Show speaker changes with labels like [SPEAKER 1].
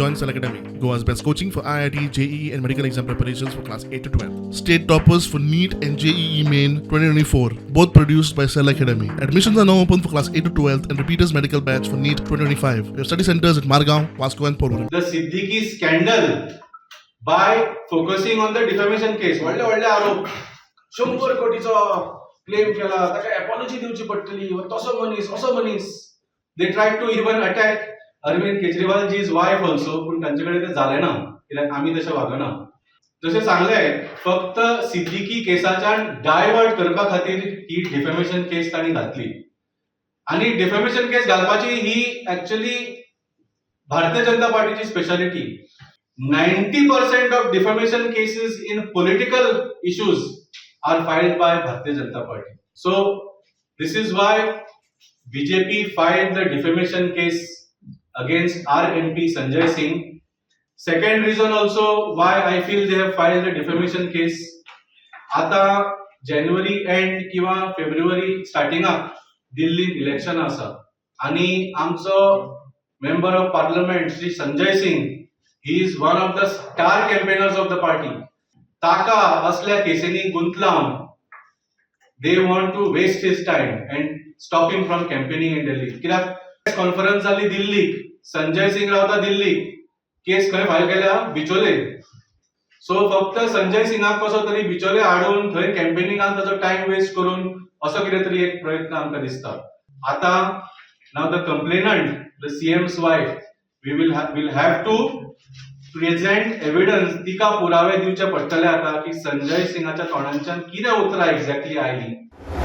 [SPEAKER 1] Join Cell Academy, Goa's best coaching for IIT, JEE, and medical exam preparations for class 8 to 12. State toppers for NEET and JEE Main 2024, both produced by Cell Academy. Admissions are now open for class 8 to 12 and repeaters medical batch for NEET 2025. We have study centers at Margao, Vasco, and Porvorim.
[SPEAKER 2] The Siddiqui scandal by focusing on the defamation case. व्हडले व्हडले आरोप.
[SPEAKER 3] 100 कोटीचो claim केला, ताका एपॉलॉजी दिवची पडटली, हो तसो मनीस, असो मनीस.
[SPEAKER 2] They try to even attack Arvind Kejriwalji's wife also, पूण तांचे कडेन ते जालें ना, कित्याक आमी तशें वागना. जशें सांगलें, फक्त सिद्दीकी केसाच्यान डायवर्ट करपा खातीर ही डिफेमेशन केस तांणी घातली आनी डिफेमेशन केस घालपाची ही एक्चुअली भारतीय जनता पार्टीची speciality. 90% of defamation cases in political issues are filed by Bharatiya Janata Party. So this is why BJP filed the defamation case against our MP Sanjay Singh. Second reason also why I feel they have filed the defamation case, आता जानेवारी and किंवा फेब्रुवारी स्टार्टिंगाक दिल्लीत election आसा आनी आमचो member of parliament Shri Sanjay Singh, he is one of the star campaigners of the party. ताका असल्या केसींनी गुंतलावन they want to waste his time and stop him from campaigning in Delhi. कित्याक press conference जाली दिल्लीक, संजय सिंग रावता दिल्लीक, केस खंय file केल्या? बिचोले. So फक्त संजय सिंगाक कसो तरी बिचोले हाडून थंय कॅम्पेनिंगान ताचो टायम वेस्ट करून असो कितें तरी एक प्रयत्न आमकां दिसता. आतां now the complainant, the CM's wife, we will have to present evidence. तिका पुरावे दिवचे पडटले आतां की संजय सिंगाच्या तोंडांच्यान कितें उतरां एक्झॅक्टली आयली.